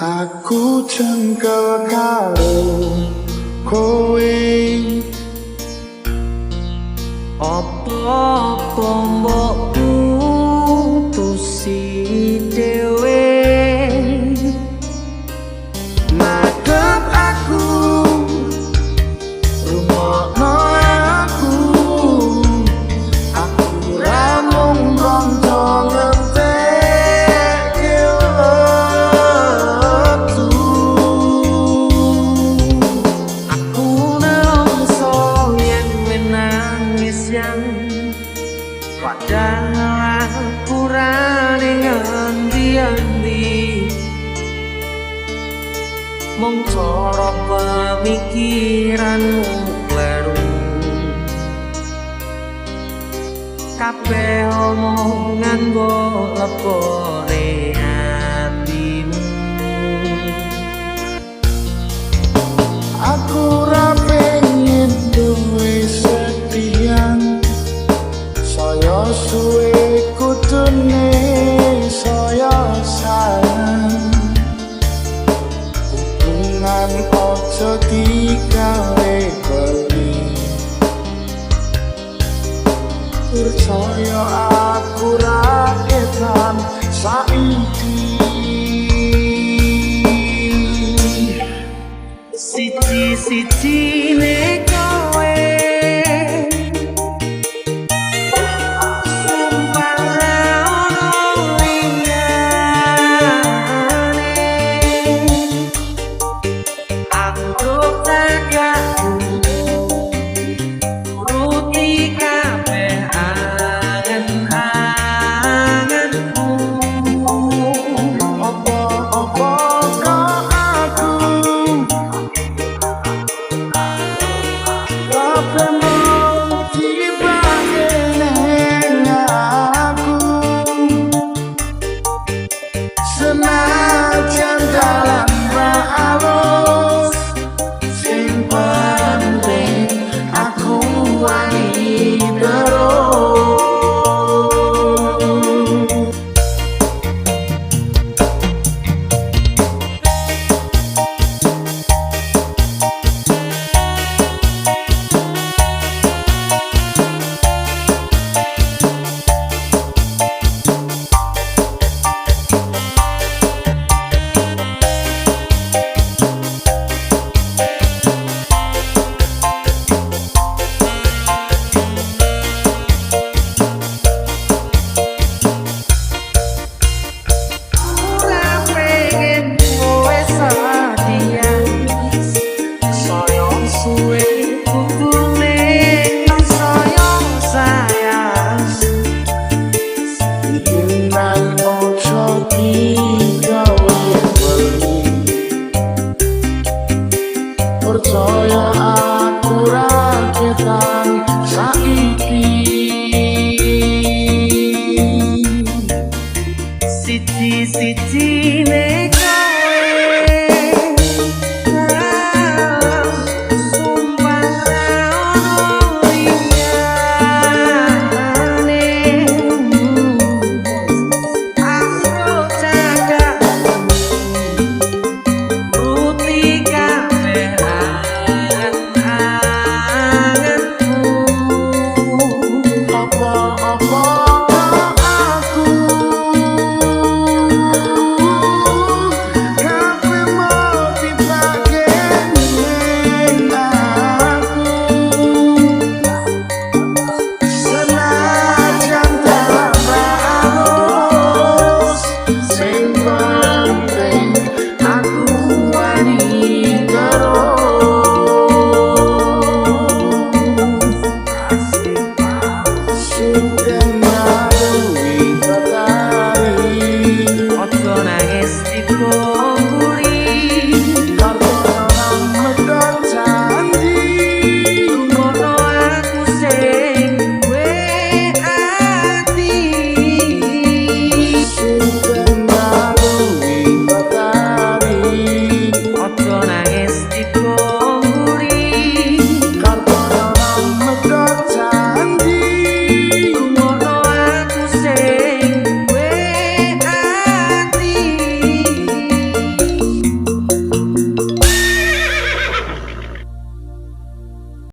Aku jengkel karo kowe. Apa-apa mbok putusi dhewe. Madep aku, rungokno aku. Aku ra mung kanca ngentekke wektu. Aku nelongso yen kowe nangis yang padahal aku ra ning endi-endi. Mung cara pemikiranmu kleru. Kabeh omongan mbok lebone atimu. Aku ra pengen duwe sedihan. Saya suwe kudune saya sayang. Hubungan ojo digawe geli. Percaya aku ra edan saiki. Siji-sijine kowe sumpah ra ono liyane. Aku tak turuti kabeh angen-angenmu. Apa-apa kok aku kabeh mung tibake neng aku. Senajan dalan ra alus, sing penting aku wani terus. Ora pengen kowe sedian. Saya suwe kudune saya sayang. Hubungan ojo digawe geli. Percaya aku ra ketan saiki. Siji-sijine kowe.